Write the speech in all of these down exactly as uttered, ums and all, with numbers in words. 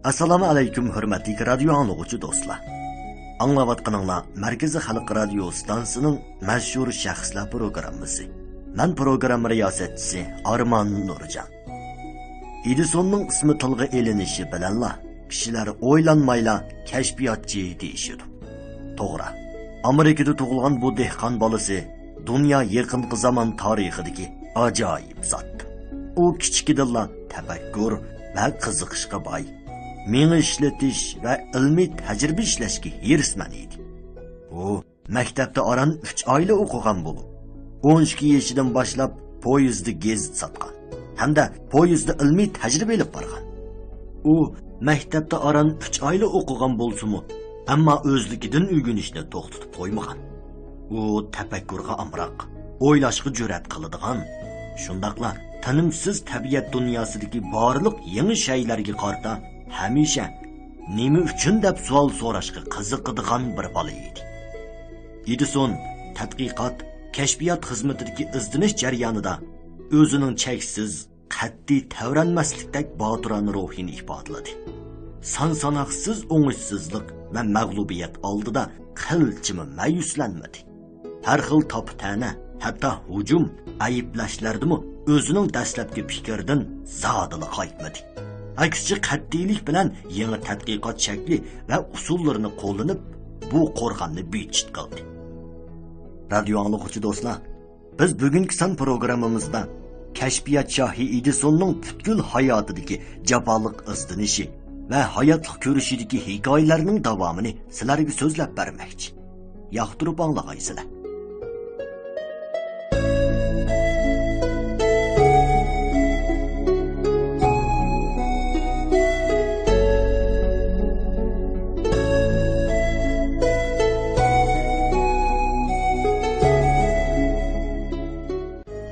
ئەسسالامۇ ئەلەيكۇم، ھۆرمەتلىك رادىيو ئاڭلىغۇچى دوستلار. ئاڭلاۋاتقىنىڭلار مەركىزىي خەلق رادىيو ئىستانسىسىنىڭ مەشھۇر شەخسلەر پروگراممىسى. مەن پروگرامما رىياسەتچىسى ئارمان نۇرجان. ئېدىسوننىڭ ئىسمى تىلغا ئېلىنىشى بىلەنلا كىشىلەر ئويلانمايلا كەشپىياتچى دېيىشىدۇ. توغرا، ئامېرىكىدا تۇغۇلغان بۇ دېھقان بالىسى دۇنيا يېقىنقى زامان تارىخىدىكى ئاجايىپ زات. ئۇ كىچىكىدىنلا تەپەككۇر ۋە قىزىقىشقا باي، مېڭە ئىشلىتىش ۋە ئىلمىي تەجرىبە ئىشلەشكە ھېرىسمەن ئىدى. ئۇ مەكتەپتە ئاران ئۈچ ئايلا ئوقۇغان بولۇپ، ئون ئىككى يېشىدىن باشلاپ پويىزدا گېزىت ساتقان ھەمدە پويىزدا ئىلمىي تەجرىبە ئېلىپ بارغان. ئۇ مەكتەپتە ئاران ئۈچ ئايلا ئوقۇغان بولسىمۇ، ئەمما ئۆزلۈكىدىن ئۆگىنىشنى توختىتىپ قويمىغان. ئۇ تەپەككۇرغا ئامراق، ئويلاشقا جۈرئەت قىلىدىغان، شۇنداقلا تىنىمسىز تەبىئەت دۇنياسىدىكى بارلىق يېڭى شەيلەرگە قارىتا ھەمىشە نېمە ئۈچۈن دەپ سوئال سوراشقا قىزىقىدىغان بىر بالا ئىدى. ئېدىسون تەتقىقات، كەشپىيات خىزمىتىدىكى ئىزدىنىش جەريانىدا ئۆزىنىڭ چەكسىز، قەتئىي تەۋرەنمەسلىكتەك باتۇرانە روھىنى ئىپادىلىدى. سان ساناقسىز ئوڭۇشسىزلىق ۋە مەغلۇبىيەت ئالدىدا قىلچىمۇ مەيۈسلەنمىدى. ھەر خىل تاپا-تەنە، ھەتتا ھۇجۇم، ئەيىبلەشلەردىمۇ ئۆزىنىڭ دەسلەپكى پىكرىدىن زادىلا قايتمىدى. ئەكسىچە، قەتئىيلىك بىلەن يېڭى تەتقىقات شەكلى ۋە ئۇسۇللىرىنى قوللىنىپ، بۇ قورغاننى بىچىت قىلدى. رادىيو ئاڭلىغۇچى دوستلار، بىز بۈگۈنكى سان پروگراممىمىزدا كەشپىيات شاھى ئېدىسوننىڭ پۈتكۈل ھاياتىدىكى جاپالىق ئىزدىنىشى ۋە ھاياتلىق كۈرىشىدىكى ھېكايىلەرنىڭ داۋامىنى سىلەرگە سۆزلەپ بەرمەكچى. ياقتۇرۇپ ئاڭلىغايسىلەر.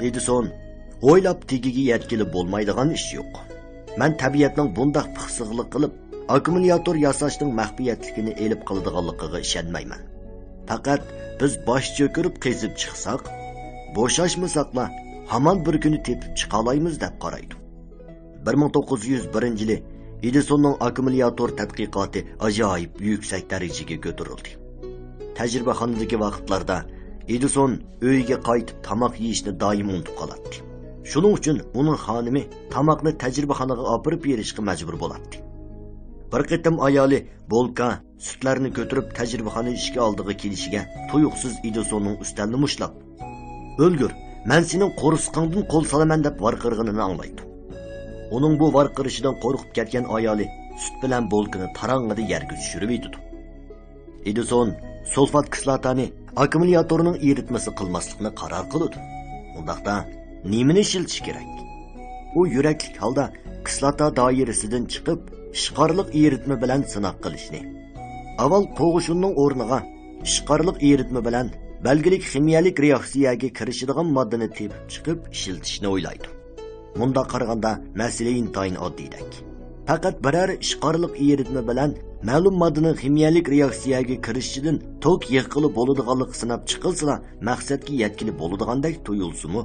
ئېدىسون، ئويلاپ تېگىگە يەتكىلى بولمايدىغان ئىش يوق. مەن تەبىئەتنىڭ بۇنداق پىخسىقلىق قىلىپ، ئاككۇمۇلياتور ياساشنىڭ مەخپىيەتلىكىنى ئېلىپ قالىدىغانلىقىغا ئىشەنمەيمەن. پەقەت بىز باش چۆكۈرۈپ قېزىپ چىقساق، بوشاشمىساقلا، ھامان بىر كۈنى تېپىپ چىقالايمىز دەپ قارايدۇ. بىر مىڭ توققۇز يۈز بىرىنچى يىلى ئېدىسوننىڭ ئاككۇمۇلياتور تەتقىقاتى ئاجايىپ يۈكسەك دەرىجىگە كۆتۈرۈلدى. تەجرىبىخانىدىكى ۋاقىتلاردا ئېدىسون ئۆيىگە قايتىپ تاماق يېيىشنى دائىم ئۇنتۇپ قالاتتى. شۇنىڭ ئۈچۈن ئۇنىڭ خانىمى تاماقنى تەجرىبىخانىغا ئاپىرىپ بېرىشقا مەجبۇر بولاتتى. بىر قېتىم ئايالى بولكا، سۈتلەرنى كۆتۈرۈپ تەجرىبىخانا ئىشىكى ئالدىغا كېلىشىگە تۇيۇقسىز ئېدىسوننىڭ ئۈستەلنى مۇشتلاپ، «ئۆلگۈر، مەن سېنىڭ قورسىقىڭدىن قول سالىمەن» دەپ ۋارقىرىغىنىنى ئاڭلايدۇ. ئۇنىڭ بۇ ۋارقىرىشىدىن قورقۇپ كەتكەن ئايالى سۈت بىلەن بولكىنى تاراڭڭىدە يەرگە چۈشۈرۈۋېتىدۇ. ئېدىسون سۇلفات كىسلاتانى ئاككۇمۇلياتورنىڭ ئېرىتمىسى قىلماسلىقنى قارار قىلىدۇ. ئۇنداقتا نېمىنى ئىشلىتىش كېرەك؟ ئۇ يۈرەكلىك ھالدا كىسلاتا دائىرىسىدىن چىقىپ، ئىشقارلىق ئېرىتمە بىلەن سىناق قىلىشنى، ئاۋۋال قوغۇشۇننىڭ ئورنىغا ئىشقارلىق ئېرىتمە بىلەن بەلگىلىك خىمىيەلىك رېئاكسىيەگە كىرىشىدىغان ماددىنى تېپىپ چىقىپ ئىشلىتىشنى ئويلايدۇ. مۇنداق قارىغاندا، مەسىلە ئىنتايىن ئاددىيدەك. پەقەت بىرەر ئىشقارلىق ئېرىتمە بىلەن مەلۇم ماددىنىڭ خىمىيەلىك رېئاكسىيەگە كىرىشىشىدىن توك يىغقىلى بولىدىغانلىقى سىناپ چىقىلسىلا، مەقسەتكە يەتكىلى بولىدىغاندەك تۇيۇلسىمۇ،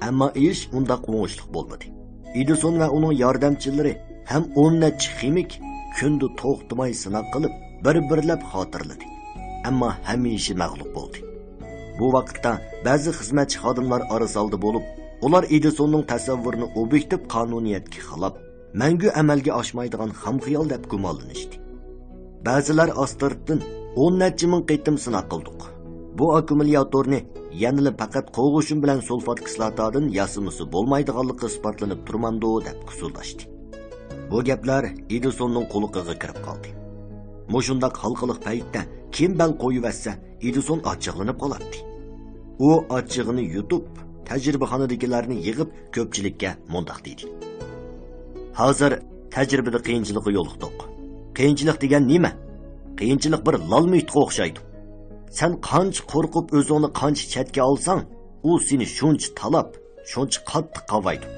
ئەمما ئىش ئۇنداق ئوڭۇشلۇق بولمىدى. ئېدىسون ۋە ئۇنىڭ ياردەمچىلىرى ھەم ئون نەچچە خىمىك كۈندە توختىماي سىناق قىلىپ، بىر-بىرلەپ خاتىرىلىدى. ئەمما ھەمىشە مەغلۇپ بولدى. بۇ ۋاقىتتا بەزى خىزمەتچى خادىملار ئارىسالدى بولۇپ، ئۇلار ئېدىسوننىڭ تەسەۋۋۇرىنى ئوبيېكتىپ قانۇنىيەتكە خىلاپ، مەڭگۈ ئەمەلگە ئاشمايدىغان خام خىيال دەپ گۇمانلىنىشتى. بەزىلەر ئاستىرتتىن «ئون نەچچە مىڭ قېتىم سىناق قىلدۇق. بۇ ئاككۇمۇلياتورنى يەنىلا پەقەت قوغۇشۇن بىلەن سۇلفات كىسلاتادىن ياسىمىسا بولمايدىغانلىقى ئىسپاتلىنىپ تۇرمامدۇ؟» دەپ قۇسۇرلاشتى. بۇ گەپلەر ئېدىسوننىڭ قۇلىقىغا كىرىپ قالدى. مۇشۇنداق ھالقىلىق پەيتتە كىم بەل قويۇۋەتسە، ئېدىسون ئاچچىقلىنىپ قالاتتى. ئۇ ئاچچىقىنى يۇتۇپ، تەجرىبىخانىدىكىلەرنى يىغىپ، كۆپچىلىككە مۇنداق دېدى: «ھازىر تەجرىبىدە قىيىنچىلىققا يولۇقتۇق. قىيىنچىلىق دېگەن نېمە؟ قىيىنچىلىق بىر لال مۇھىتقا ئوخشايدۇ. سەن قانچە قورقۇپ ئۆزۈڭنى قانچە چەتكە ئالساڭ، ئۇ سېنى شۇنچە تالاپ، شۇنچە قاتتىق قاۋايدۇ.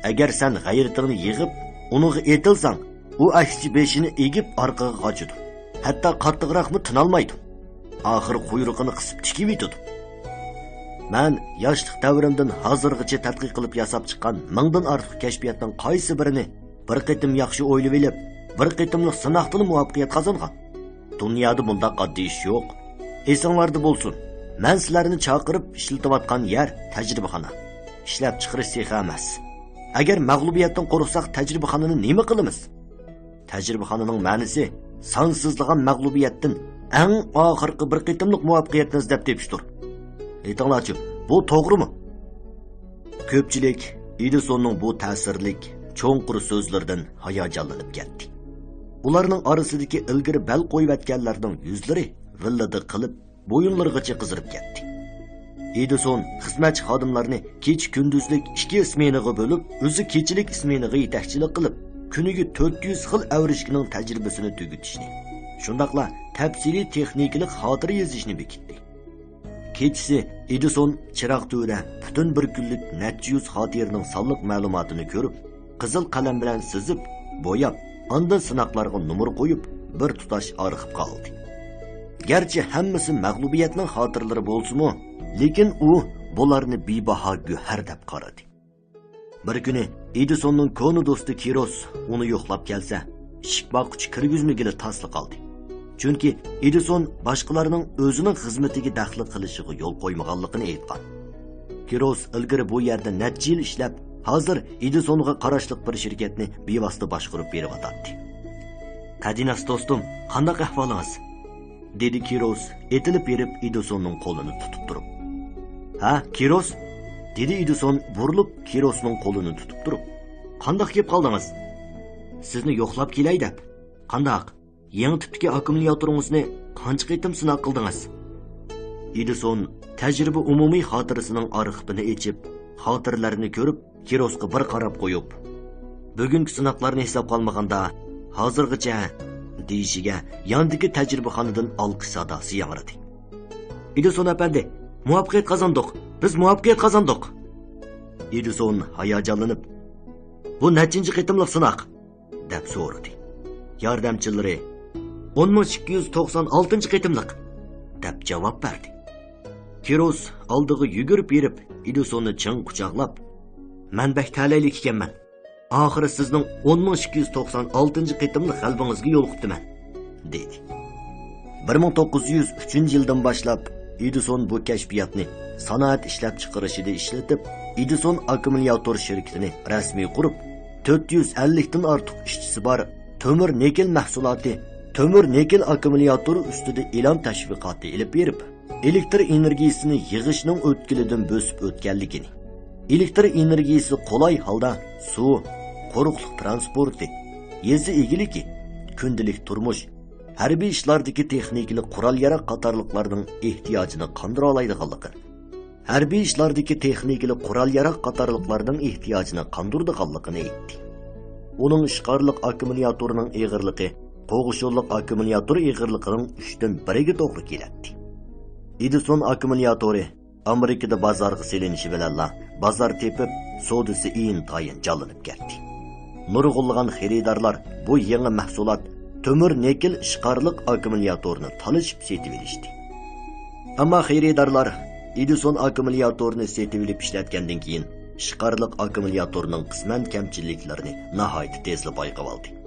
ئەگەر سەن غەيرىتىڭنى يىغىپ، ئۇنىڭغا ئېتىلساڭ، ئۇ ئەكسىچە بېشىنى ئېگىپ ئارقىغا قاچىدۇ. ھەتتا قاتتىقراقمۇ تىنالمايدۇ. ئاخىرى قۇيرۇقىنى قىسىپ تىكىۋېتىدۇ.» مەن ياشلىق دەۋرىمدىن ھازىرغىچە تەتقىق قىلىپ ياساپ چىققان مىڭدىن ئارتۇق كەشپىياتنىڭ قايسى بىرىنى بىر قېتىم ياخشى ئويلىۋېلىپ، بىر قېتىملىق سىناقتىلا مۇۋەپپەقىيەت قازانغان. دۇنيادا بۇنداق ئاددىي ئىش يوق. ئېسىڭلاردا بولسۇن، مەن سىلەرنى چاقىرىپ ئىشلىتىۋاتقان يەر تەجرىبىخانا. ئىشلەپچىقىرىش سېخى ئەمەس. ئەگەر مەغلۇبىيەتتىن قورقساق، تەجرىبىخانىنى نېمە قىلىمىز؟ تەجرىبىخانىنىڭ مەنىسى سانسىزلىغان مەغلۇبىيەتتىن ئەڭ ئاخىرقى بىر قېتىملىق مۇۋەپپەقىيەتنى ئىزدەپ تېپىشتۇر. ئېيتىڭلارچۇ، بۇ توغرىمۇ؟ كۆپچىلىك ئېدىسوننىڭ بۇ تەسىرلىك، چوڭقۇر سۆزلىرىدىن ھاياجانلىنىپ كەتتى. ئۇلارنىڭ ئارىسىدىكى ئىلگىرى بەل قويۇۋەتكەنلەرنىڭ يۈزلىرى ۋىللىدە قىلىپ، بويۇنلىرىغىچە قىزىرىپ كەتتى. ئېدىسون خىزمەتچى خادىملارنى كېچە-كۈندۈزلۈك ئىككى ئىسمېنىغا بۆلۈپ، ئۆزى كېچىلىك ئىسمېنىغا يېتەكچىلىك قىلىپ، كۈنىگە تۆت يۈز خىل ئەۋرىشكىنىڭ تەجرىبىسىنى تۈگىتىشنى، شۇنداقلا تەپسىلىي تېخنىكىلىق خاتىرە يېزىشنى بېكىتتى. كېچىسى ئېدىسون چىراغ تۈۋىدە پۈتۈن بىر كۈنلۈك نەچچە يۈز خاتىرىنىڭ سانلىق مەلۇماتىنى كۆرۈپ، قىزىل قەلەم بىلەن سىزىپ، بوياپ، ئاندىن سىناقلارغا نومۇر قويۇپ، بىر تۇتاش ئارخىپقا ئالدى. گەرچە ھەممىسى مەغلۇبىيەتنىڭ خاتىرىلىرى بولسىمۇ، لېكىن ئۇ بۇلارنى بىباھا گۆھەر دەپ قارىدى. بىر كۈنى ئېدىسوننىڭ كونا دوستى كىروس ئۇنى يوقلاپ كەلسە، ئىشىك باققۇچى كىرگۈزمىگىلى تاسلا قالدى. چۈنكى ئېدىسون باشقىلارنىڭ ئۆزىنىڭ خىزمىتىگە دەخلى قىلىشىغا يول قويمىغانلىقىنى ئېيتقان. كىروس ئىلگىرى بۇ يەردە نەچچە يىل ئىشلەپ، ھازىر ئېدىسونغا قاراشلىق بىر شىركەتنى بىۋاسىتە باشقۇرۇپ بېرىۋاتاتتى. قەدىناس دوستۇم، قانداق ئەھۋالىڭىز؟ دېدى كىروس ئېتىلىپ بېرىپ ئېدىسوننىڭ قولىنى تۇتۇپ تۇرۇپ. ھە، كىروس؟ دېدى ئېدىسون بۇرۇلۇپ كىروسنىڭ قولىنى تۇتۇپ تۇرۇپ. قانداق كېلىپ قالدىڭىز؟ سىزنى يوقلاپ كېلەي دەپ. قانداق؟ يېڭى تىپتىكى ئاككۇمۇلياتورىڭىزنى قانچە قېتىم سىناق قىلدىڭىز؟ ئېدىسون تەجرىبە ئومۇمىي خاتىرىسىنىڭ ئارخىپىنى ئېچىپ، خاتىرىلەرنى كۆرۈپ، كىروسقا بىر قاراپ قويۇپ، بۈگۈنكى سىناقلارنى ھېسابقا ئالمىغاندا، ھازىرغىچە، دېيىشىگە ياندىكى تەجرىبىخانىدىن ئالقىش ساداسى ياڭرىدى. ئېدىسون ئەپەندى، مۇۋەپپەقىيەت قازاندۇق! بىز مۇۋەپپەقىيەت قازاندۇق! ئېدىسون ھاياجانلىنىپ، بۇ نەچچىنچى قېتىملىق سىناق؟ دەپ سورىدى. ياردەمچىلىرى، ئون مىڭ ئىككى يۈز توقسان ئالتىنچى قېتىملىق، دەپ جاۋاب بەردى. كىروس ئالدىغا يۈگۈرۈپ بېرىپ، ئېدىسوننى چىڭ قۇچاقلاپ، مەن بەك تەلەيلىك ئىكەنمەن. ئاخىرى سىزنىڭ ئون مىڭ ئىككى يۈز توقسان ئالتىنچى قېتىملىق غەلىبىڭىزگە يولۇقۇپتىمەن، دېدى. بىر مىڭ توققۇز يۈز ئۈچىنچى يىلدىن باشلاپ ئېدىسون بۇ كەشپىياتنى سانائەت ئىشلەپچىقىرىشىدا ئىشلىتىپ، ئېدىسون ئاككۇمۇلياتور شىركىتىنى رەسمىي قۇرۇپ، تۆت يۈز ئەللىكتىن ئارتۇق ئىشچىسى بار تۆمۈر نىكېل مەھسۇلاتى، تۆمۈر نىكېل ئاككۇمۇلياتور ئۈستىدە ئېلان تەشۋىقاتى ئېلىپ بېرىپ، ئېلېكتر ئېنېرگىيىسىنى يىغىشنىڭ ئۆتكىلىدىن بۆسۈپ ئۆتكەنلىكىنى، ئېلېكتر ئېنېرگىيىسى قولاي ھالدا سۇ، قۇرۇقلۇق ترانسپورتى، يېزا ئىگىلىكى، كۈندىلىك تۇرمۇش، ھەربىي ئىشلاردىكى تېخنىكىلىق قورال-ياراغ قاتارلىقلارنىڭ ئېھتىياجىنى قاندۇرالايدىغانلىقىنى، ھەربىي ئىشلاردىكى تېخنىكىلىق قورال-ياراغ قاتارلىقلارنىڭ ئېھتىياجىنى قاندۇرىدىغانلىقىنى ئېيتتى. ئۇنىڭ ئىشقارلىق ئاككۇمۇلياتورىنىڭ ئېغىرلىقى قوغۇشۇنلۇق ئاككۇمۇلياتور ئېغىرلىقىنىڭ ئۈچتىن بىرىگە توغرا كېلەتتى. ئېدىسون ئاككۇمۇلياتورى ئامېرىكىدا بازارغا سېلىنىشى بىلەنلا، بازار تېپىپ، سودىسى ئىنتايىن جانلىنىپ كەتتى. نۇرغۇنلىغان خېرىدارلار بۇ يېڭى مەھسۇلات، تۆمۈر نىكېل ئىشقارلىق ئاككۇمۇلياتورنى تالىشىپ سېتىۋېلىشتى. ئەمما خېرىدارلار ئېدىسون ئاككۇمۇلياتورىنى سېتىۋېلىپ ئىشلەتكەندىن كېيىن، ئىشقارلىق ئاككۇمۇلياتورنىڭ قىسمەن كەمچىلىكلىرىنى ناھايىتى تېزلا بايقىۋالدى.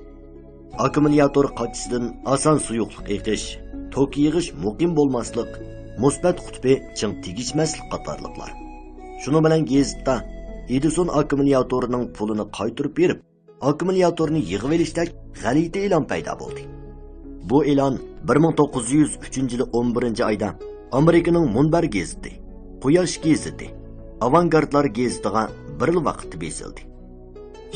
ئاككۇمۇلياتور قاچىسىدىن ئاسان سۇيۇقلۇق ئېقىش، توك يىغىش مۇقىم بولماسلىق، مۇسبەت قۇتۇپى چىڭ تېگىشمەسلىك قاتارلىقلار. شۇنىڭ بىلەن گېزىتتا ئېدىسون ئاككۇمۇلياتورىنىڭ پۇلىنى قايتۇرۇپ بېرىپ، ئاككۇمۇلياتورنى يىغىۋېلىشتەك غەلىتە ئېلان پەيدا بولدى. بۇ ئېلان بىر مىڭ توققۇز يۈز ئۈچىنچى يىلى ئون بىرىنچى ئايدا ئامېرىكىنىڭ مۇنبەر گېزىتى، قۇياش گېزىتى، ئاۋانگارتلار گېزىتىغا بىرلا ۋاقىتتا بېسىلدى.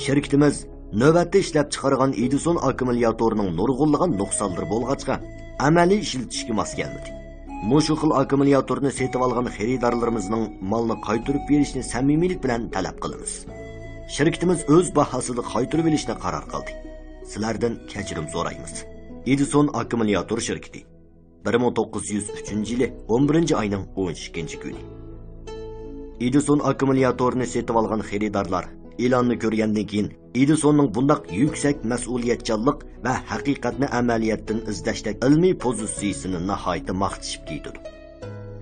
شىركىتىمىز نۆۋەتتە ئىشلەپچىقارغان ئېدىسون ئاككۇمۇلياتورىنىڭ نۇرغۇنلىغان نۇقسانلىرى بولغاچقا، ئەمەلىي ئىشلىتىشكە ماس كەلمىدى. مۇشۇ خىل ئاككۇمۇلياتورنى سېتىۋالغان خېرىدارلىرىمىزنىڭ مالنى قايتۇرۇپ بېرىشىنى سەمىمىيلىك بىلەن تەلەپ قىلىمىز. شىركىتىمىز ئۆز باھاسىدا قايتۇرۇۋېلىشنى قارار قىلدى. سىلەردىن كەچۈرۈم سورايمىز. ئېدىسون ئاككۇمۇلياتور شىركىتى. بىر مىڭ توققۇز يۈز ئۈچىنچى يىلى ئون بىرىنچى ئاينىڭ ئون ئىككىنچى كۈنى. ئېدىسون ئاككۇمۇلياتورىنى سېتىۋالغان خېرىدارلار ئېلاننى كۆرگەندىن كېيىن، ئېدىسوننىڭ بۇنداق يۈكسەك مەسئۇلىيەتچانلىق ۋە ھەقىقەتنى ئەمەلىيەتتىن ئىزدەشتەك ئىلمىي پوزىتسىيىسىنى ناھايىتى ماختىشىپ كېتىدۇ.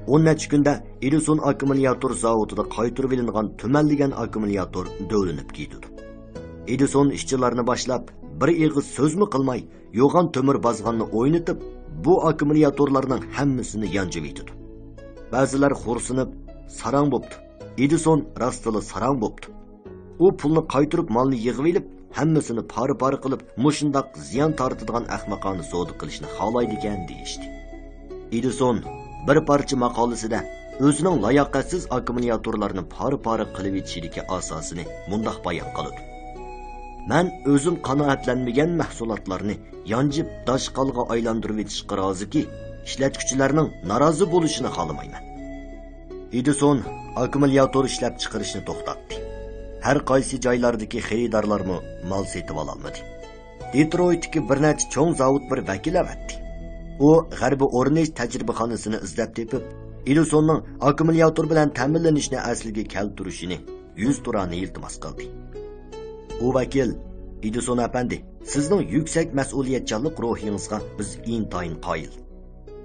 ئون نەچچە كۈندە ئېدىسون ئاككۇمۇلياتور زاۋۇتىدا قايتۇرۇۋېلىنغان تۈمەنلىگەن ئاككۇمۇلياتور دۆۋىلىنىپ كېتىدۇ. ئېدىسون ئىشچىلارنى باشلاپ، بىر ئېغىز سۆزمۇ قىلماي، يوغان تۆمۈر بازغاننى ئوينىتىپ، بۇ ئاككۇمۇلياتورلارنىڭ ھەممىسىنى يانجىۋېتىدۇ. بەزىلەر خورسىنىپ، ساراڭ بوپتۇ. ئېدىسون راستلا ساراڭ بوپتۇ. ئۇ پۇلنى قايتۇرۇپ، مالنى يىغىۋېلىپ، ھەممىسىنى پارە-پارە قىلىپ، مۇشۇنداق زىيان تارتىدىغان ئەخمىقانە سودا قىلىشنى خالايدىكەن، دېيىشتى. ئېدىسون بىر پارچە ماقالىسىدە ئۆزىنىڭ لاياقەتسىز ئاككۇمۇلياتورلارنى پارە-پارە قىلىۋېتىشىدىكى ئاساسىنى مۇنداق بايان قىلىدۇ: «مەن ئۆزۈم قانائەتلەنمىگەن مەھسۇلاتلارنى يانجىپ، داشقالغا ئايلاندۇرۇۋېتىشقا رازىكى، ئىشلەتكۈچىلەرنىڭ نارازى بولۇشىنى خالىمايمەن.» ئېدىسون ئاككۇمۇلياتور ئىشلەپچىقىرىشنى توختاتتى. ھەر قايسى جايلاردىكى خېرىدارلارمۇ مال سېتىۋالالمىدى. دېترويتتىكى بىر نەچچە چوڭ زاۋۇت بىر ۋەكىل ئەۋەتتى. ئۇ غەربىي ئورنېج تەجرىبىخانىسىنى ئىزدەپ تېپىپ، ئېدىسوننىڭ ئاككۇمۇلياتور بىلەن تەمىنلىنىشنى ئەسلىگە كەلتۈرۈشىنى يۈزتۇرانە ئىلتىماس قىلدى. ئۇ ۋەكىل: «ئېدىسون ئەپەندى، سىزنىڭ يۈكسەك مەسئۇلىيەتچانلىق روھىڭىزغا بىز ئىنتايىن قايىل.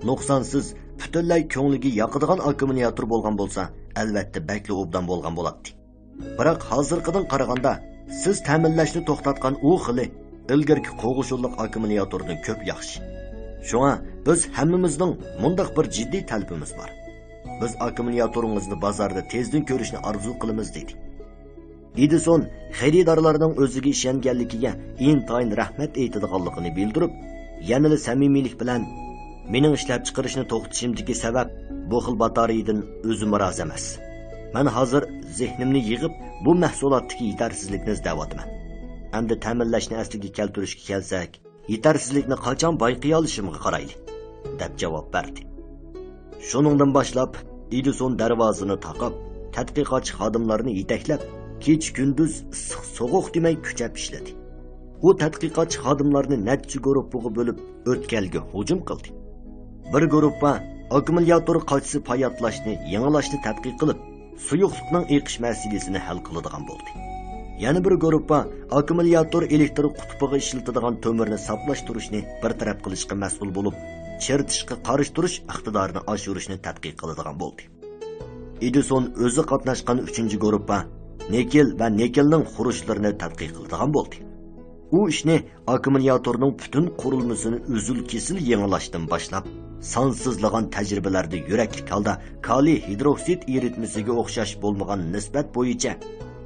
نۇقسانسىز، پۈتۈنلەي كۆڭلىگە ياقىدىغان ئاككۇمۇلياتور بولغان بولسا، ئەلۋەتتە بەكلا ئوبدان بولغان بولاتتى. بىراق ھازىرقىدىن قارىغاندا، سىز تەمىنلەشنى توختاتقان ئۇ خىلى ئىلگىرىكى قوغۇشۇنلۇق ئاككۇمۇلياتوردىن كۆپ ياخشى. شۇڭا بىز ھەممىمىزنىڭ مۇنداق بىر جىددىي تەلىپىمىز بار. بىز ئاككۇمۇلياتورىڭىزنى بازاردا تېزدىن كۆرۈشنى ئارزۇ قىلىمىز» دېدى. ئېدىسون خېرىدارلارنىڭ ئۆزىگە ئىشەنگەنلىكىگە ئىنتايىن رەھمەت ئېيتىدىغانلىقىنى بىلدۈرۈپ، يەنىلا سەمىمىيلىك بىلەن: «مېنىڭ ئىشلەپچىقىرىشنى توختىتىشىمدىكى سەۋەب بۇ خىل باتارېيىدىن ئۆزۈممۇ رازى ئەمەس. مەن ھازىر زېھنىمنى يىغىپ، بۇ مەھسۇلاتتىكى يېتەرسىزلىكنى ئىزدەۋاتىمەن. ئەمدى تەمىنلەشنى ئەسلىگە كەلتۈرۈشكە كەلسەك، يېتەرسىزلىكنى قاچان بايقىيالىشىمغا قارايلى» دەپ جاۋاب بەردى. شۇنىڭدىن باشلاپ ئېدىسون دەرۋازىنى تاقاپ، تەتقىقاتچى خادىملارنى يېتەكلەپ، كېچە-كۈندۈز ئىسسىق-سوغۇق دېمەي كۈچەپ ئىشلىدى. ئۇ تەتقىقاتچى خادىملارنى نەچچە گۇرۇپپىغا بۆلۈپ، ئۆتكەلگە ھۇجۇم قىلدى. بىر گۇرۇپپا ئاككۇمۇلياتور قاچىسى پاياتلاشنى، يېڭىلاشنى تەتقىق قىلىپ، سۇيۇقلۇقنىڭ ئېقىش مەسىلىسىنى ھەل قىلىدىغان بولدى. يەنە بىر گۇرۇپپا ئاككۇمۇلياتور ئېلېكتر قۇتۇپىغا ئىشلىتىدىغان تۆمۈرنى ساپلاشتۇرۇشنى بىر تەرەپ قىلىشقا مەسئۇل بولۇپ، چىرىتىشقا قارشى تۇرۇش ئىقتىدارىنى ئاشۇرۇشنى تەتقىق قىلىدىغان بولدى. ئېدىسون ئۆزى قاتناشقان ئۈچىنچى گۇرۇپپا نىكېل ۋە نىكېلنىڭ خۇرۇچلىرىنى تەتقىق قىلىدىغان بولدى. ئۇ ئىشنى ئاككۇمۇلياتورنىڭ پۈتۈن قۇرۇلمىسىنى ئۈزۈل-كېسىل يېڭىلاشتىن باشلاپ، سانسىزلىغان تەجرىبىلەردە يۈرەكلىك ھالدا كالىي ھىدروكسىد ئېرىتمىسىگە ئوخشاش بولمىغان نىسبەت بويىچە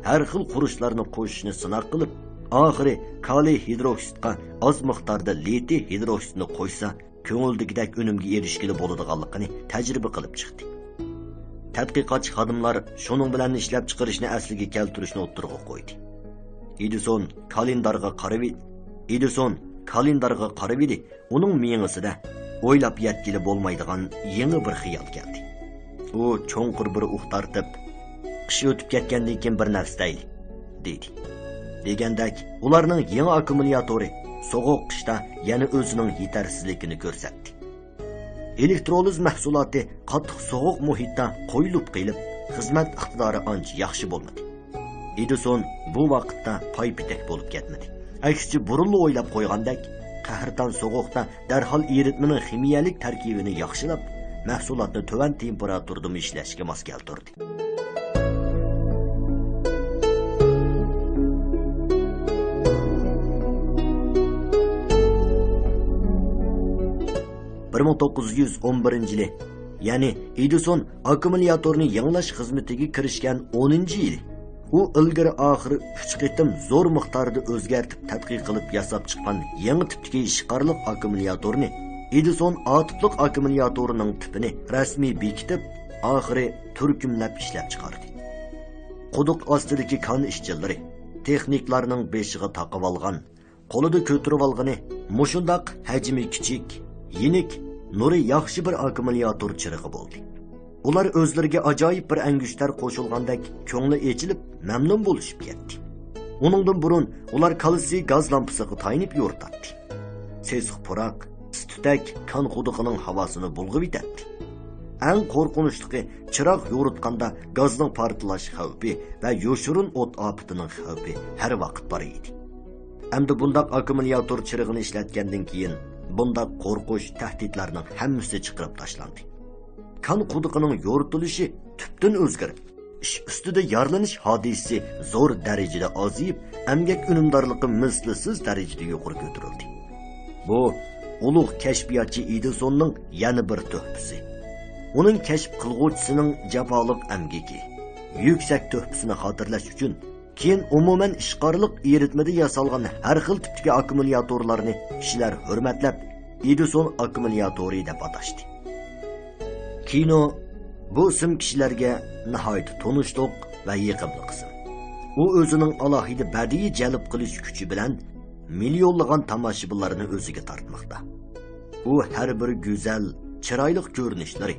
ھەر خىل خۇرۇچلارنى قوشۇشنى سىناق قىلىپ، ئاخىرى كالىي ھىدروكسىدقا ئاز مىقداردا لىتىي ھىدروكسىدنى قوشسا، كۆڭۈلدىكىدەك ئۈنۈمگە ئېرىشكىلى بولىدىغانلىقىنى تەجرىبە قىلىپ چىقتى. تەتقىقاتچى خادىملار شۇنىڭ بىلەن ئىشلەپچىقىرىشنى ئەسلىگە كەلتۈرۈشنى ئوتتۇرىغا قويدى. ئېدىسون كالېندارغا قارىۋىدى. ئېدىسون كالېندارغا قارىۋىدى، ئۇنىڭ مېڭىسىدە ئويلاپ يەتكىلى بولمايدىغان يېڭى بىر خىيال كەلدى. ئۇ چوڭقۇر بىر ئۇھ تارتىپ، «قىش ئۆتۈپ كەتكەندىن كېيىن بىر نەرسە دەيلى» دېدى. دېگەندەك، ئۇلارنىڭ يېڭى ئاككۇمۇلياتورى سوغۇق قىشتا يەنە ئۆزىنىڭ يېتەرسىزلىكىنى كۆرسەتتى. ئېلېكترولىز مەھسۇلاتى قاتتىق سوغۇق مۇھىتتا قويۇلۇپ قېلىپ، خىزمەت ئىقتىدارى ئانچە ياخشى بولمىدى. ئېدىسون بۇ ۋاقىتتا پاي-پېتەك بولۇپ كەتمىدى. ئەكسىچە، بۇرۇنلا ئويلاپ قويغاندەك، قەھرىتان سوغۇقتا دەرھال ئېرىتمىنىڭ خىمىيەلىك تەركىبىنى ياخشىلاپ، مەھسۇلاتنى تۆۋەن تېمپېراتۇرىدىمۇ ئىشلەشكە ماس كەلتۈردى. بىر مىڭ توققۇز يۈز ئون بىرىنچى يىلى، يەنى ئېدىسون ئاككۇمۇلياتورنى يېڭىلاش خىزمىتىگە كىرىشكەن ئونىنچى يىلى، ئۇ ئىلگىرى ئاخىرى ئۈچ قېتىم زور مىقداردا ئۆزگەرتىپ تەتقىق قىلىپ ياساپ چىققان يېڭى تىپتىكى ئىشقارلىق ئاككۇمۇلياتورنى، ئېدىسون ئاتوملۇق ئاككۇمۇلياتورىنىڭ تىپىنى رەسمىي بېكىتىپ، ئاخىرى تۈركۈملەپ ئىشلەپ چىقاردى. قۇدۇق ئاستىدىكى كان ئىشچىلىرى، تېخنىكلارنىڭ بېشىغا تاقىۋالغان، قولىدا كۆتۈرۈۋالغىنى مۇشۇنداق ھەجمى كىچىك، يېنىك، نۇرى ياخشى بىر ئاككۇمۇلياتور چىرىغى بولدى. ئۇلار ئۆزلىرىگە ئاجايىپ بىر ئەنگۈشتەر قوشۇلغاندەك كۆڭلى ئېچىلىپ، مەمنۇن بولۇشۇپ كەتتى. ئۇنىڭدىن بۇرۇن ئۇلار كالتسىي گاز لامپىسىغا تايىنىپ يورۇتاتتى. سېسىق پۇراق، ئىس-تۈتەك كان قۇدۇقىنىڭ ھاۋاسىنى بۇلغىۋېتەتتى. ئەڭ قورقۇنچلۇقى، چىراغ يورۇتقاندا گازنىڭ پارتلاش خەۋپى ۋە يوشۇرۇن ئوت ئاپىتىنىڭ خەۋپى ھەر ۋاقىت بار ئىدى. ئەمدى بۇنداق ئاككۇمۇلياتور چىرىغىنى ئىشلەتكەندىن كېيىن، بۇنداق قورقۇش، تەھدىتلەرنىڭ ھەممىسى چىقىرىپ تاشلاندى. كان قۇدۇقىنىڭ يورۇتۇلۇشى تۈپتىن ئۆزگىرىپ، ئىش ئۈستىدە يارىلىنىش ھادىسىسى زور دەرىجىدە ئازىيىپ، ئەمگەك ئۈنۈمدارلىقى مىسلىسىز دەرىجىدە يۇقىرى كۆتۈرۈلدى. بۇ ئۇلۇغ كەشپىياتچى ئېدىسوننىڭ يەنە بىر تۆھپىسى. ئۇنىڭ كەشىپ قىلغۇچىسىنىڭ جاپالىق ئەمگىكى، يۈكسەك تۆھپىسىنى خاتىرىلەش ئۈچۈن، كېيىن ئومۇمەن ئىشقارلىق ئېرىتمىدە ياسالغان ھەر خىل تىپتىكى ئاككۇمۇلياتورلارنى كىشىلەر ھۆرمەتلەپ، ئېدىسون ئاككۇمۇلياتورى دەپ ئاتاشتى. كىنو بۇ ئىسىم كىشىلەرگە ناھايىتى تونۇشلۇق ۋە يېقىملىق ئىسىم. ئۇ ئۆزىنىڭ ئالاھىدە بەدىئىي جەلپ قىلىش كۈچى بىلەن مىليونلىغان تاماشىبىنلارنى ئۆزىگە تارتماقتا. ئۇ ھەر بىر گۈزەل، چىرايلىق كۆرۈنۈشلىرى،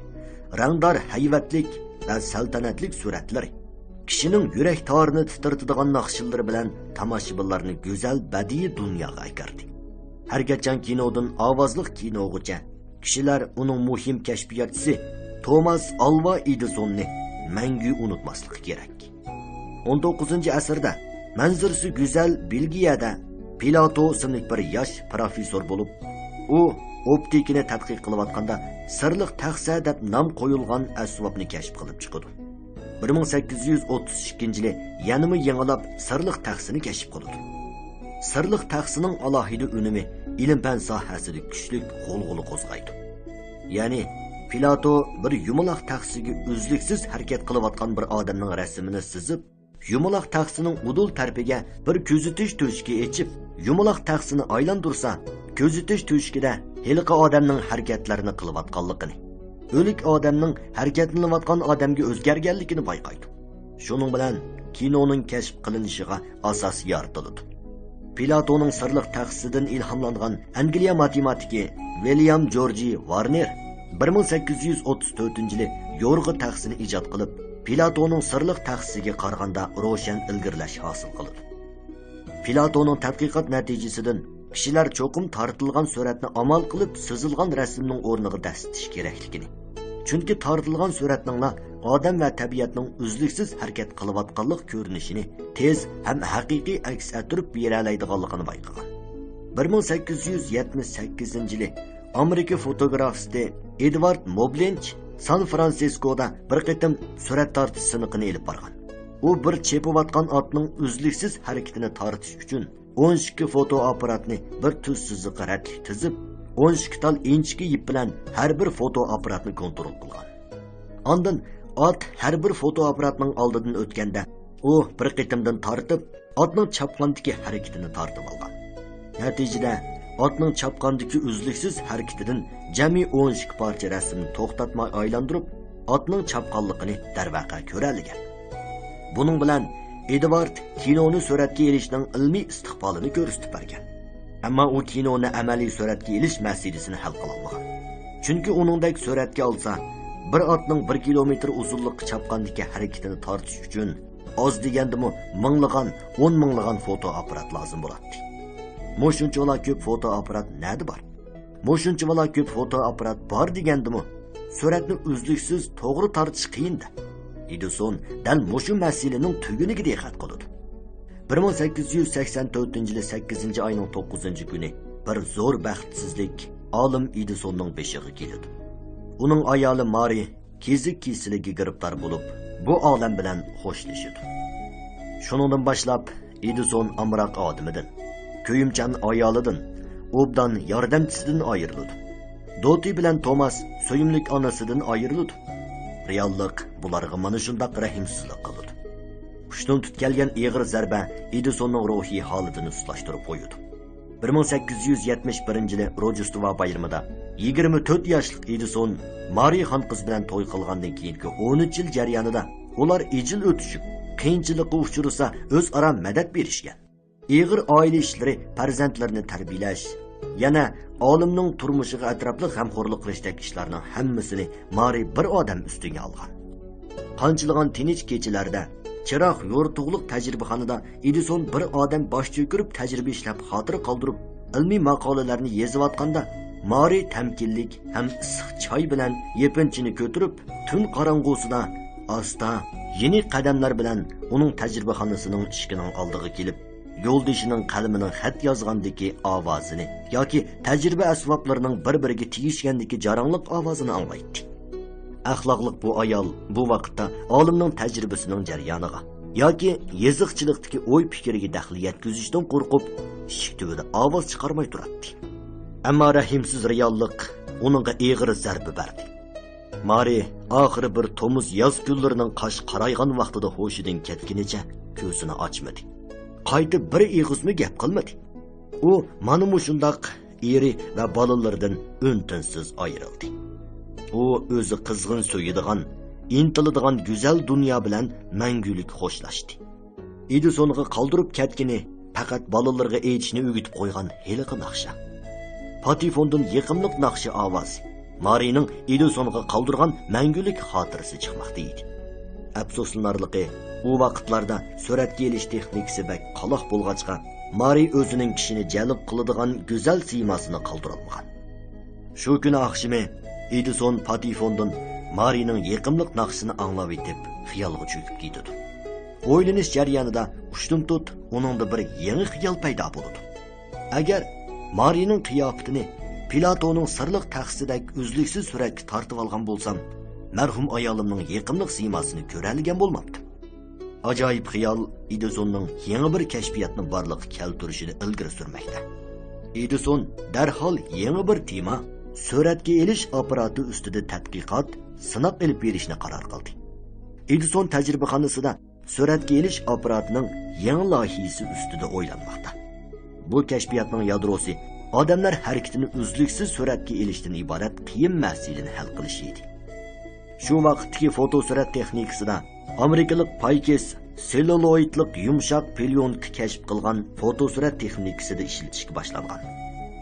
رەڭدار ھەيۋەتلىك ۋە سەلتەنەتلىك سۈرەتلىرى، كىشىنىڭ يۈرەك تارىنى تىترىتىدىغان ناخشىلىرى بىلەن تاماشىبىنلارنى گۈزەل بەدىئىي دۇنياغا ئەكىردى. ھەرگەچان كىنودىن ئاۋازلىق كىنوغىچە كىشىلەر ئۇنىڭ مۇھىم كەشپىياتچىسى توماس ئالۋا ئېدىسوننى مەڭگۈ ئۇنتۇماسلىقى كېرەك. ئون توققۇزىنچى ئەسىردە مەنزىرىسى گۈزەل بېلگىيەدە پىلاتو ئىسىملىك بىر ياش پروفېسسور بولۇپ، ئۇ ئوپتىكىنى تەتقىق قىلىۋاتقاندا سىرلىق تەخسە دەپ نام قويۇلغان ئەسۋابنى كەشىپ قىلىپ چىقىدۇ. بىر مىڭ سەككىز يۈز ئوتتۇز ئىككىنچى يىلى يەنىمۇ يېڭىلاپ سىرلىق تەخسىنى كەشىپ قىلىدۇ. سىرلىق تەخسىنىڭ ئالاھىدە ئۈنۈمى ئىلىم-پەن ساھەسىدە كۈچلۈك غۇلغۇلا قوزغايدۇ. يەنى پىلاتو بىر يۇمىلاق تەخسىگە ئۈزلۈكسىز ھەرىكەت قىلىۋاتقان بىر ئادەمنىڭ رەسىمىنى سىزىپ، يۇمىلاق تەخسىنىڭ ئۇدۇل تەرىپىگە بىر كۆزىتىش تۆشۈكى ئېچىپ، يۇمىلاق تەخسىنى ئايلاندۇرسا، كۆزىتىش تۆشۈكىدە ھېلىقى ئادەمنىڭ ھەرىكەتلەرنى قىلىۋاتقانلىقىنى، ئۆلۈك ئادەمنىڭ ھەرىكەتلىنىۋاتقان ئادەمگە ئۆزگەرگەنلىكىنى بايقايدۇ. شۇنىڭ بىلەن كىنونىڭ كەشىپ قىلىنىشىغا ئاساس يارىتىلىدۇ. پىلاتونىڭ سىرلىق تەخسىسىدىن ئىلھاملانغان ئەنگلىيە ماتېماتىكى ۋىليام جورجى ۋارنېر بىر مىڭ سەككىز يۈز ئوتتۇز تۆتىنچى يىلى يورغا تەخسىنى ئىجاد قىلىپ، پىلاتونىڭ سىرلىق تەخسىسىگە قارىغاندا روشەن ئىلگىرىلەش ھاسىل قىلىدۇ. پىلاتونىڭ تەتقىقات نەتىجىسىدىن كىشىلەر چوقۇم تارتىلغان سۈرەتنى ئامال قىلىپ سىزىلغان رەسىمنىڭ ئورنىغا دەسسىتىش كېرەكلىكىنى، چۈنكى تارتىلغان سۈرەتنىڭلا ئادەم ۋە تەبىئەتنىڭ ئۈزلۈكسىز ھەرىكەت قىلىۋاتقانلىق كۆرۈنۈشىنى تېز ھەم ھەقىقىي ئەكس ئەتتۈرۈپ بېرەلەيدىغانلىقىنى بايقىغان. بىر مىڭ سەككىز يۈز يەتمىش سەككىزىنچى يىلى ئامېرىكا فوتوگرافىستى ئېدۋارد موبلىنچ سان فرانسىسكودا بىر قېتىم سۈرەت تارتىش سىنىقىنى ئېلىپ بارغان. ئۇ بىر چېپىۋاتقان ئاتنىڭ ئۈزلۈكسىز ھەرىكىتىنى تارتىش ئۈچۈن ئون ئىككى فوتو ئاپپاراتنى بىر تۈز سىزىققا رەتلىك تىزىپ، ئون ئىككى تال ئىنچىكە يىپ بىلەن ھەر بىر فوتو ئاپپاراتنى كونترول قىلغان. ئاندىن ئات ھەر بىر فوتو ئاپپاراتنىڭ ئالدىدىن ئۆتكەندە، ئۇ بىر قېتىمدىن تارتىپ، ئاتنىڭ چاپقاندىكى ھەرىكىتىنى تارتىپ ئالغان. نەتىجىدە، ئاتنىڭ چاپقاندىكى ئۈزلۈكسىز ھەرىكىتىدىن جەمئىي ئون ئىككى پارچە رەسىمنى توختاتماي ئايلاندۇرۇپ، ئاتنىڭ چاپقانلىقىنى دەرۋەقە كۆرەلىگەن. بۇنىڭ بىلەن ئېدۋارد كىنونى سۈرەتكە ئېلىشنىڭ ئىلمىي ئىستىقبالىنى كۆرسىتىپ بەرگەن. ئەمما ئۇ كىنونى ئەمەلىي سۈرەتكە ئېلىش مەسىلىسىنى ھەل قىلالمىغان. چۈنكى ئۇنىڭدەك سۈرەتكە ئالسا، بىر ئاتنىڭ بىر كىلومېتىر ئۇزۇنلۇققا چاپقاندىكى ھەرىكىتىنى تارتىش ئۈچۈن ئاز دېگەندىمۇ مىڭلىغان، ئون مىڭلىغان فوتو ئاپپارات لازىم بولاتتى. مۇشۇنچىۋالا كۆپ فوتو ئاپپارات نەدە بار؟ مۇشۇنچىۋالا كۆپ فوتو ئاپپارات بار دېگەندىمۇ، سۈرەتنى ئۈزلۈكسىز توغرا تارتىش قىيىن-دە. ئېدىسون دەل مۇشۇ مەسىلىنىڭ تۈگۈنىگە دىققەت قىلىدۇ. بىر مىڭ سەككىز يۈز سەكسەن تۆتىنچى يىلى سەككىزىنچى ئاينىڭ توققۇزىنچى كۈنى بىر زور بەختسىزلىك ئالىم ئېدىسوننىڭ بېشىغا كېلىدۇ. ئۇنىڭ ئايالى مارى كېزىك كېسىلىگە گىرىپتار بولۇپ، بۇ ئالەم بىلەن خوشلىشىدۇ. شۇنىڭدىن باشلاپ ئېدىسون ئامراق ئادىمىدىن، كۆيۈمچان ئايالىدىن، ئوبدان ياردەمچىسىدىن ئايرىلىدۇ. دوتى بىلەن توماس سۆيۈملۈك ئانىسىدىن ئايرىلىدۇ. رېئاللىق بۇلارغا مانا شۇنداق رەھىمسىزلىك قىلىدۇ. ئۇشتۇمتۇت كەلگەن ئېغىر زەربە ئېدىسوننىڭ روھىي ھالىتىنى سۇسلاشتۇرۇپ قويىدۇ. بىر مىڭ سەككىز يۈز يەتمىش بىرىنچى يىلى روژدېستۋا بايرىمىدا يىگىرمە تۆت ياشلىق ئېدىسون مارى خانقىز بىلەن توي قىلغاندىن كېيىنكى ئون ئۈچ يىل جەريانىدا ئۇلار ئېجىل ئۆتۈشۈپ، قىيىنچىلىققا ئۇچرىسا ئۆزئارا مەدەت بېرىشكەن. ئېغىر ئائىلە ئىشلىرى، پەرزەنتلىرىنى تەربىيەلەش، يەنە ئالىمنىڭ تۇرمۇشىغا ئەتراپلىق غەمخورلۇق قىلىشتەك ئىشلارنىڭ ھەممىسىنى مارى بىر ئادەم ئۈستىگە ئالغان. قانچىلىغان تىنچ كېچىلەردە، چىراغ يورۇتۇقلۇق تەجرىبىخانىدا ئېدىسون بىر ئادەم باش چۆكۈرۈپ تەجرىبە ئىشلەپ خاتىرە قالدۇرۇپ، ئىلمىي ماقالىلەرنى يېزىۋاتقاندا، مارى تەمكىنلىك ھەم ئىسسىق چاي بىلەن يېپىنچىنى كۆتۈرۈپ، تۈن قاراڭغۇسىدا ئاستا، يېنىك قەدەملەر بىلەن ئۇنىڭ تەجرىبىخانىسىنىڭ ئىشىكىنىڭ ئالدىغا كېلىپ، يولدىشىنىڭ قەلىمىنىڭ خەت يازغاندىكى ئاۋازىنى ياكى تەجرىبە ئەسۋابلىرىنىڭ بىر-بىرىگە تېگىشكەندىكى جاراڭلىق ئاۋازىنى ئاڭلايتتى. ئەخلاقلىق بۇ ئايال بۇ ۋاقىتتا ئالىمنىڭ تەجرىبىسىنىڭ جەريانىغا ياكى يېزىقچىلىقتىكى ئوي پىكرىگە دەخلى يەتكۈزۈشتىن قورقۇپ، ئىشىك تۈۋىدە ئاۋاز چىقارماي تۇراتتى. ئەمما رەھىمسىز رېئاللىق ئۇنىڭغا ئېغىر زەربە بەردى. مارى ئاخىرى بىر تومۇز ياز كۈنلىرىنىڭ قاش قارايغان ۋاقتىدا ھوشىدىن كەتكىنىچە كۆزىنى ئاچمىدى. قايتا بىر ئېغىزمۇ گەپ قىلمىدى. ئۇ مانا مۇشۇنداق ئېرى ۋە بالىلىرىدىن ئۈن-تىنسىز ئايرىلدى. ئۇ ئۆزى قىزغىن سۆيىدىغان، ئىنتىلىدىغان گۈزەل دۇنيا بىلەن مەڭگۈلۈك خوشلاشتى. ئېدىسونغا قالدۇرۇپ كەتكىنى پەقەت بالىلىرىغا ئېيتىشنى ئۆگىتىپ قويغان ھېلىقى ناخشا. پاتېفوندىن يېقىملىق ناخشا ئاۋازى مارىنىڭ ئېدىسونغا قالدۇرغان مەڭگۈلۈك خاتىرىسى چىقماقتا ئىدى. ئەپسۇسلىنارلىقى، ئۇ ۋاقىتلاردا سۈرەتكە ئېلىش تېخنىكىسى بەك قالاق بولغاچقا، مارى ئۆزىنىڭ كىشىنى جەلپ قىلىدىغان گۈزەل سىيماسىنى قالدۇرالمىغان. شۇ كۈنى ئاخشىمى ئېدىسون پاتېفوندىن مارىنىڭ يېقىملىق ناخشىسىنى ئاڭلاۋېتىپ، خىيالغا چۆكۈپ كېتىدۇ. ئويلىنىش جەريانىدا ئۇشتۇمتۇت ئۇنىڭدا بىر يېڭى خىيال پەيدا بولىدۇ. ئەگەر مارىنىڭ قىياپىتىنى پلاتونىڭ سىرلىق تەخسىسىدەك ئۈزلۈكسىز سۈرەتكە تارتىۋالغان بولسام، مەرھۇم ئايالىمنىڭ يېقىملىق سىيماسىنى كۆرەلىگەن بولمامتىم؟ ئاجايىپ خىيال ئېدىسوننىڭ يېڭى بىر كەشپىياتنى بارلىققا كەلتۈرۈشىنى ئىلگىرى سۈرمەكتە. ئېدىسون دەرھال يېڭى بىر تېما، سۈرەتكە ئېلىش ئاپپاراتى ئۈستىدە تەتقىقات، سىناق ئېلىپ بېرىشنى قارار قىلدى. ئېدىسون تەجرىبىخانىسىدا سۈرەتكە ئېلىش ئاپپاراتىنىڭ يېڭى لايىھىسى ئۈستىدە ئويلانماقتا. بۇ كەشپىياتنىڭ يادروسى ئادەملەر ھەرىكىتىنى ئۈزلۈكسىز سۈرەتكە ئېلىشتىن ئىبارەت قىيىن مەسىلىنى ھەل قىلىش ئىدى. شۇ ۋاقىتتىكى فوتو سۈرەت تېخنىكىسىدا ئامېرىكىلىق پايكېس سېللۇلوئىدلىق يۇمشاق پليونكا كەشىپ قىلغان فوتو سۈرەت تېخنىكىسىدا ئىشلىتىشكە باشلانغان.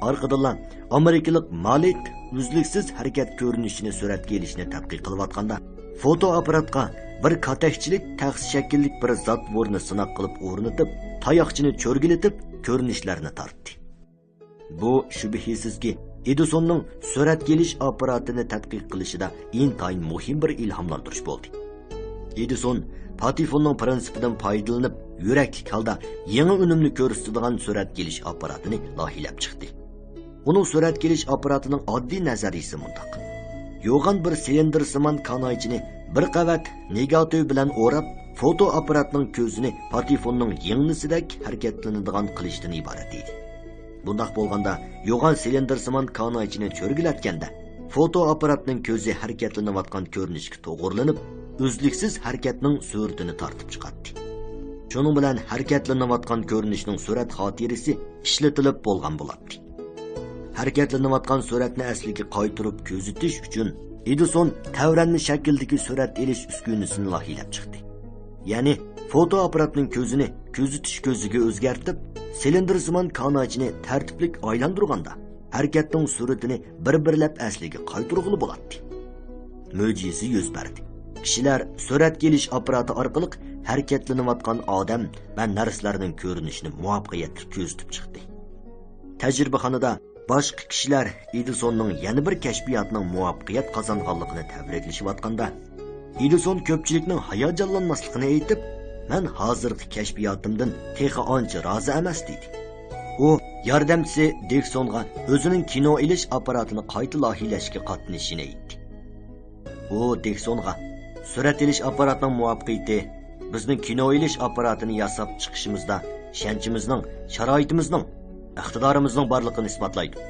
ئارقىدىنلا ئامېرىكىلىق مالېت ئۈزلۈكسىز ھەرىكەت كۆرۈنۈشىنى سۈرەتكە ئېلىشنى تەتقىق قىلىۋاتقاندا، فوتو ئاپپاراتقا بىر كاتەكچىلىك تەخسە شەكىللىك بىر زاتۋورنى سىناق قىلىپ ئورنىتىپ، تاياقچىنى چۆرگىلىتىپ كۆرۈنۈشلەرنى تارتتى. بۇ شۈبھىسىزكى، ئېدىسوننىڭ سۈرەتكە ئېلىش ئاپپاراتىنى تەتقىق قىلىشىدا ئىنتايىن مۇھىم بىر ئىلھاملاندۇرۇش بولدى. ئېدىسون پاتېفوننىڭ پىرىنسىپىدىن پايدىلىنىپ، يۈرەكلىك ھالدا يېڭى ئۈنۈمنى كۆرسىتىدىغان سۈرەتكە ئېلىش ئاپپاراتىنى لايىھىلەپ چىقتى. ئۇنىڭ سۈرەتكە ئېلىش ئاپپاراتىنىڭ ئاددىي نەزەرىيىسى مۇنداق. يوغان بىر سىلىندىرسىمان كانايچىنى بىر قەۋەت نېگاتىپ بىلەن ئوراپ، فوتو ئاپپاراتنىڭ كۆزىنى پاتېفوننىڭ يىڭنىسىدەك ھەرىكەتلىنىدىغان قىلىشتىن ئىبارەت ئىدى. بۇنداق بولغاندا، يوغان سىلىندىرسىمان كانايچىنى چۆرگىلەتكەندە، فوتو ئاپپاراتنىڭ كۆزى ھەرىكەتلىنىۋاتقان كۆرۈنۈشكە توغرىلىنىپ، ئۈزلۈكسىز ھەرىكەتنىڭ سۈرىتىنى تارتىپ چىقاتتى. شۇنىڭ بىلەن ھەرىكەتلىنىۋاتقان كۆرۈنۈشنىڭ سۈرەت خاتىرىسى ئىشلىتىلىپ بولغان بولاتتى. ھەرىكەتلىنىۋاتقان سۈرەتنى ئەسلىگە قايتۇرۇپ كۆزىتىش ئۈچۈن ئېدىسون تەۋرەنمە شەكىلدىكى سۈرەت ئېلىش ئۈسكۈنىسىنى لايىھىلەپ چىقتى. يەنى فوتو ئاپپاراتنىڭ كۆزىنى كۆزىتىش كۆزىگە ئۆزگەرتىپ، سىلىندىرسىمان كانايچىنى تەرتىپلىك ئايلاندۇرغاندا، ھەرىكەتنىڭ سۈرىتىنى بىر-بىرلەپ ئەسلىگە قايتۇرغىلى بولاتتى. مۆجىزە يۈز بەردى. كىشىلەر سۈرەتكە ئېلىش ئاپپاراتى ئارقىلىق ھەرىكەتلىنىۋاتقان ئادەم ۋە نەرسىلەرنىڭ كۆرۈنۈشىنى مۇۋەپپەقىيەتلىك كۆزىتىپ چىقتى. تەجرىبىخانىدا باشقا كىشىلەر ئېدىسوننىڭ يەنە بىر كەشپىياتىنىڭ مۇۋەپپەقىيەت قازانغانلىقىنى تەبرىكلىشىۋاتقاندا، ئېدىسون كۆپچىلىكنىڭ ھاياجانلانماسلىقىنى ئېيتىپ، «مەن ھازىرقى كەشپىياتىمدىن تېخى ئانچە رازى ئەمەس» دېدى. ئۇ ياردەمچىسى دېكسونغا ئۆزىنىڭ كىنو ئېلىش ئاپپاراتىنى قايتا لايىھىلەشكە قاتنىشىشىنى ئېيتتى. ئۇ دېكسونغا، «سۈرەت ئېلىش ئاپپاراتىنىڭ مۇۋەپپەقىيىتى بىزنىڭ كىنو ئېلىش ئاپپاراتىنى ياساپ چىقىشىمىزدا ئىشەنچىمىزنىڭ، شارائىتىمىزنىڭ، ئىقتىدارىمىزنىڭ بارلىقىنى ئىسپاتلايدۇ.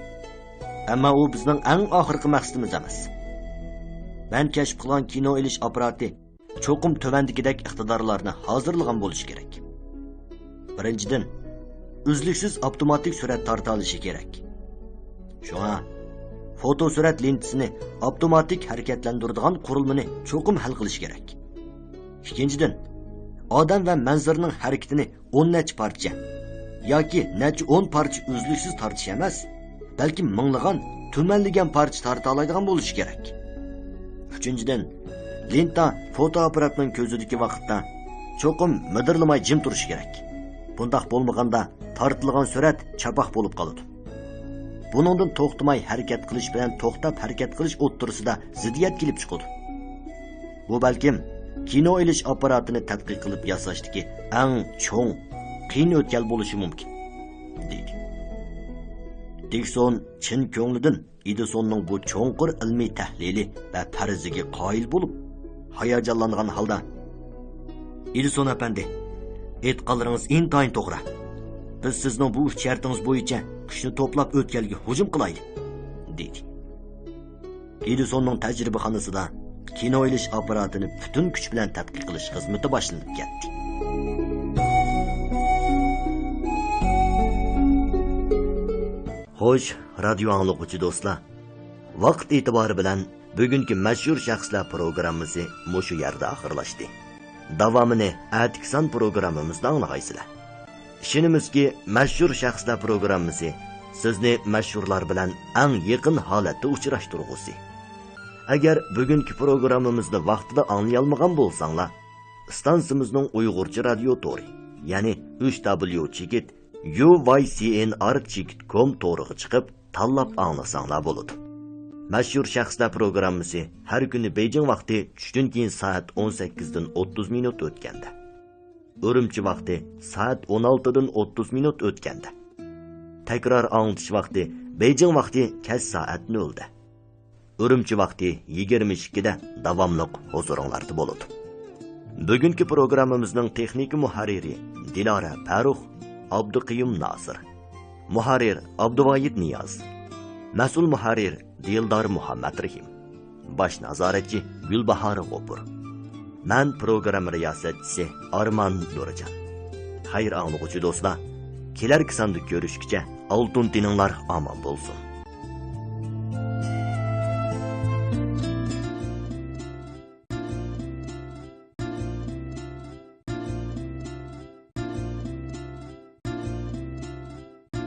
ئەمما ئۇ بىزنىڭ ئەڭ ئاخىرقى مەقسىتىمىز ئەمەس. مەن كەشىپ قىلغان كىنو ئېلىش ئاپپاراتى چوقۇم تۆۋەندىكىدەك ئىقتىدارلارنى ھازىرلىغان بولۇشى كېرەك. بىرىنچىدىن، ئۈزلۈكسىز ئاپتوماتىك سۈرەت تارتالىشى كېرەك. شۇڭا فوتو سۈرەت لېنتىسىنى ئاپتوماتىك ھەرىكەتلەندۈرىدىغان قۇرۇلمىنى چوقۇم ھەل قىلىش كېرەك. ئىككىنچىدىن، ئادەم ۋە مەنزىرىنىڭ ھەرىكىتىنى ئون نەچچە پارچە ياكى نەچچە ئون پارچە ئۈزلۈكسىز تارتىش ئەمەس، بەلكى مىڭلىغان، تۈمەنلىگەن پارچە تارتالايدىغان بولۇشى كېرەك. ئۈچىنچىدىن، لېنتا فوتو ئاپپاراتنىڭ كۆزىدىكى ۋاقىتتا چوقۇم مىدىرلىماي جىم تۇرۇشى كېرەك. بۇنداق بولمىغاندا، تارتىلغان سۈرەت چاپاق بولۇپ قالىدۇ. بۇنىڭدىن توختىماي ھەرىكەت قىلىش بىلەن توختاپ ھەرىكەت قىلىش ئوتتۇرىسىدا زىددىيەت كېلىپ چىقىدۇ. بۇ بەلكىم كىنو ئېلىش ئاپپاراتىنى تەتقىق قىلىپ ياساشتىكى ئەڭ چوڭ، قىيىن ئۆتكەل بولۇشى مۇمكىن، دېدى. دىكسون چىن كۆڭلىدىن ئېدىسوننىڭ بۇ چوڭقۇر ئىلمىي تەھلىلى ۋە پەرىزىگە قايىل بولۇپ، ھاياجانلانغان ھالدا، «ئېدىسون ئەپەندى، ئېيتقانلىرىڭىز ئىنتايىن توغرا. بىز سىزنىڭ بۇ ئۈچ شەرتىڭىز بويىچە كۈچنى توپلاپ ئۆتكەلگە ھۇجۇم قىلايلى» دېدى. ئېدىسوننىڭ تەجرىبىخانىسىدا كىنو ئېلىش ئاپپاراتىنى پۈتۈن كۈچ بىلەن تەتقىق قىلىش خىزمىتى باشلىنىپ كەتتى. خوش، رادىيو ئاڭلىغۇچى دوستلار، ۋاقىت ئېتىبارى بىلەن بۈگۈنكى مەشھۇر شەخسلەر پروگراممىسى مۇشۇ يەردە ئاخىرلاشتى. داۋامىنى ئەتىكى سان پروگراممىمىزدا ئاڭلىغايسىلەر. ئىشىنىمىزكى، مەشھۇر شەخسلەر پروگراممىسى سىزنى مەشھۇرلار بىلەن ئەڭ يېقىن ھالەتتە ئۇچراشتۇرغۇسى. ئەگەر بۈگۈنكى پروگراممىمىزنى ۋاقتىدا ئاڭلىيالمىغان بولساڭلار، ئىستانسىمىزنىڭ ئۇيغۇرچە رادىيو تورى، يەنى ئۈچ دابليۇ چېكىت يۇ ۋاي سى ئېن ئار چېكىت كوم تورىغا چىقىپ، تاللاپ ئاڭلىساڭلار بولىدۇ. مەشھۇر شەخسلەر پروگراممىسى ھەر كۈنى بېيجىڭ ۋاقتى چۈشتىن كېيىن سائەت ئون سەككىزدىن ئوتتۇز مىنۇت ئۆتكەندە، ئۈرۈمچى ۋاقتى سائەت ئون ئالتىدىن ئوتتۇز مىنۇت ئۆتكەندە، تەكرار ئاڭلىتىش ۋاقتى بېيجىڭ ۋاقتى كەچ سائەت نۆلدە، ئۈرۈمچى ۋاقتى يىگىرمە ئىككىدە داۋاملىق ھۇزۇرۇڭلاردا بولىدۇ. بۈگۈنكى پروگراممىمىزنىڭ تېخنىكا مۇھەررىرى دىلارە پەرۇخ، ئابدۇقېيۇم ناسىر. مۇھەررىر ئابدۇۋايىت نىياز. مەسئۇل مۇھەررىر دىلدار مۇھەممەترېھىم. باش نازارەتچى گۈلباھار غوپۇر. مەن پروگرامما رىياسەتچىسى ئارمان دۇرجان. خەير ئاڭلىغۇچى دوستلار، كېلەركى ساندا كۆرۈشكىچە ئالتۇن تېنىڭلار ئامان بولسۇن.